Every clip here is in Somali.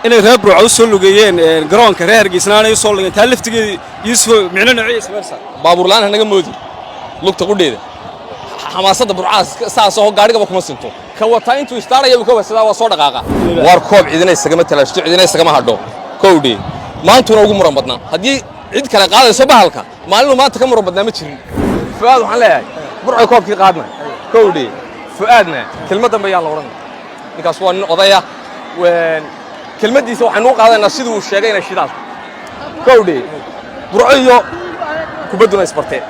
Inay reer Burco u soo lugeeyeen garoonka, reer Hargeysana aanay u soo lugeen, taa laftigeeda, Yuusuf, micno noociyay sameynaysaa? Baabuur la'aan hanaga moodi lugta qudheeda. Xamaasadda Burcaas saasoo gaadhigaba kuma sinto. Ka wataa intuu istaaraya uu ka wasadaa, waa soo dhaqaaqa. Waar koob cidina isagama talaashto, cidina isagama hadho. Kowdhe, maantuna ugu muran badnaa. Haddii cid kale qaadayso bahalka, maalinu maanta ka muran badnaa ma jirin. Fu'aad waxaan leeyahay, Burcoy, koobkii qaadna. Kowdhe, Fu'aadna kelmad dambe yaa la odhan. Ninkaas waa nin odaya. Kelmaddiisa waxaynu u qaadanaynaa sidii uu sheegay inay shidaal. Kowdhe, Burco iyo kubadduna isbarteen.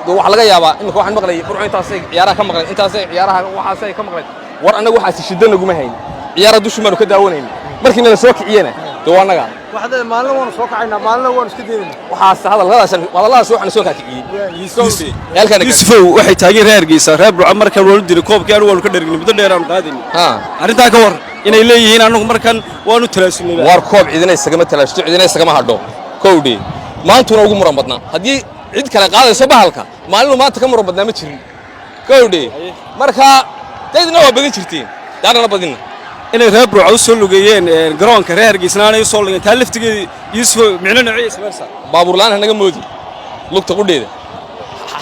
Waxaa laga yaabaa imika waxaan maqlayay Burco intaasay ciyaaraha ka maqleen, intaasay ciyaaraha waxaasay ka maqleen. War annaga waxaasi shiddo naguma hayn. Ciyaaraha dushu baanu ka daawanayna. Markii nala soo kiciyena, dee waa annaga. Waxda maalina waanu soo kacaynaa, maalina waanu iska daynayna. Waxaas hadalladaas hadalladaas waxaan soo kaakiciyey. Yuusufow, waxay taageen reer Hargeysa, reer Burco markan waanu diray koobkii, anigu waanu ka dhergnay, muddo dheer aanu qaadayna. Arrintaa ka war, inay leeyihiin annagu markan waanu talaasulnay? Waar koob cidina isagama talaashto, cidina isagama hadho. Kowdhe, maantuna ugu muran badnaa. Haddii cid kale qaadayso bahalka, maalinu maanta ka muran badnaa ma jirin. Kowdhe, marka daydna waa badin jirteen, daanana badinna. Inay reer Burco u soo lugeeyeen garoonka, reer Hargeysana aanay u soo lugeen, taa laftigeeda, Yuusuf, micno noociyay sameynaysaa? Baabuur la'aan hanaga moodi lugta qudheeda.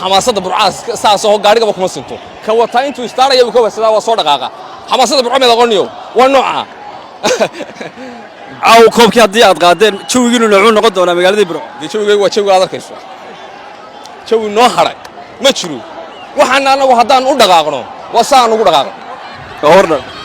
Xamaasadda Burcaas saasoo gaadhigaba kuma sinto. Ka wataa intuu istaaraya uu ka wasadaa, waa soo dhaqaaqa. Xamaasadda Burco meed aqooniyo waa nooca. Caaw koobkii haddii aad qaadeen, jawigiinu noocuu noqon doonaa magaaladii Burco? Dee jawigaygu waa jawiga aad arkayso. Jawi noo hadhay ma jiro. Waxaana annagu haddaan u dhaqaaqno, waa saan ugu dhaqaaqno. Waa hordhan.